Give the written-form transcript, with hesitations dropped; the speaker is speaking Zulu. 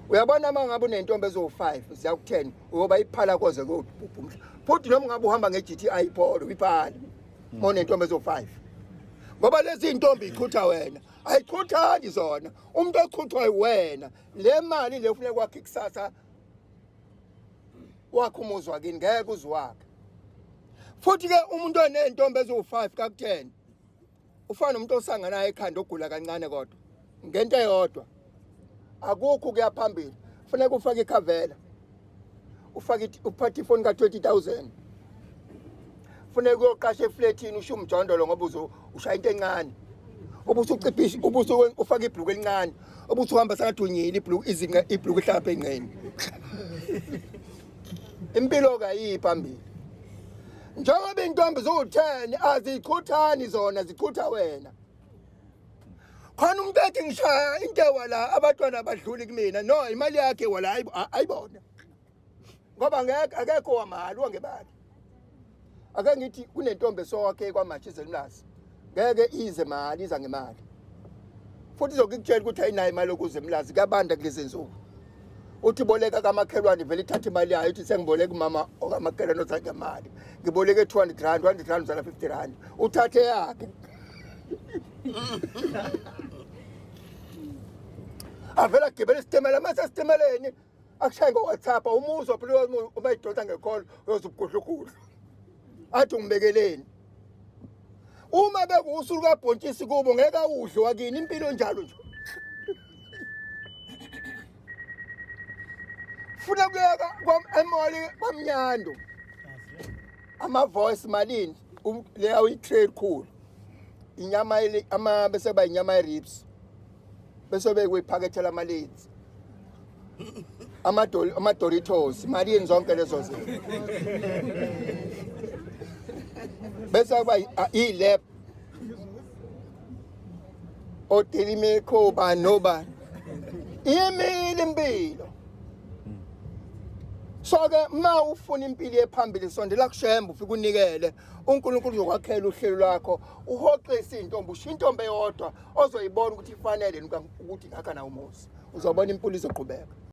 Uyabona, uma ngabe unentombi eziwu-5 ziya ku-10, uyoba iphala koze kuyobhubha umhla. Futhi noma ngabe uhamba nge-GTI Polo, iphala uma unentombi eziwu-5, ngoba lezi iy'ntombi ichutha wena, ayichuthani zona. Umuntu ochuthwa wena. Le mali le ufuneka kwakhe ikusasa wakhe, umuzi wakini ngeke uziwakhe. Futhi ke umuntu onentombi eziwu-5 kaku-10 ufana nomuntu osanganayo ekhanda, ogula kancane, kodwa ngento eyodwa akukho kuya phambili. Funeka ufake ikhavela, ufake, uphathe ifoni ka-20 000. Funeka uyoqasha efletini, ushiye umjondolo ngoba uzo ushaya into encane, ubusuciphisha, ubusu ufake ibhluku elincane, ubusuhamba sengathi ibhluku izinqa, ibhluku ihlala apha enqeni. Impilo kayiyi phambili njengoba intombi ziwu-10 azichuthani zona, zichutha wena. Khona umuntu ethi ngishaya into la, abantwana badluli kumina. No, imali yakhe wala ayibona, ngoba ngeke akekho wamali wangebali. Ake ngithi kunentombi esowakhe kwamasha emlazi, ngeke ize mali, iza ngemali. Futhi izokukutshela ukuthi ayinayo imali yokuza emlazi, kuyabanda kulezi nsuku. Uthi boleka kamakhelwane, vele ithatha imali yayo, uthi sengiboleka umama okamakhelwane othatha imali, ngiboleke R200, R200 uzala R50, uthathe yakhe, avela agibela isitimela. Mase esitimeleni akushaye ngo-WhatsApp, umuzwa phela uma idonsa ngekholo, uyoze ubugudlugudlu, athi ungibekeleni. Uma bekuwusuku kabhontshisi kubo, ngeke awudle wakini. Impilo njalo nje funa kuyeka emoli kwamnyando. Ama-voice malini? Le awuyi-tray khulu, inyama ama bese kuba inyama ye-ribs, bese bekuyiphakethe lama-Lay's, ama-Doritos, malini zonke lezo zinto? Bese kuba i-lab odelimekho bani nobani, imile impilo. So ke uma ufuna impilo ephambili, sondela kuShembe, ufike unikele. uNkulunkulu uzokwakhela uhlelo lwakho. Uhoxise intombi, ushiya intombi eyodwa ozoyibona ukuthi ifanele ukuthi ngakha nawo umuzi, uzobona impilo izoqhubeka.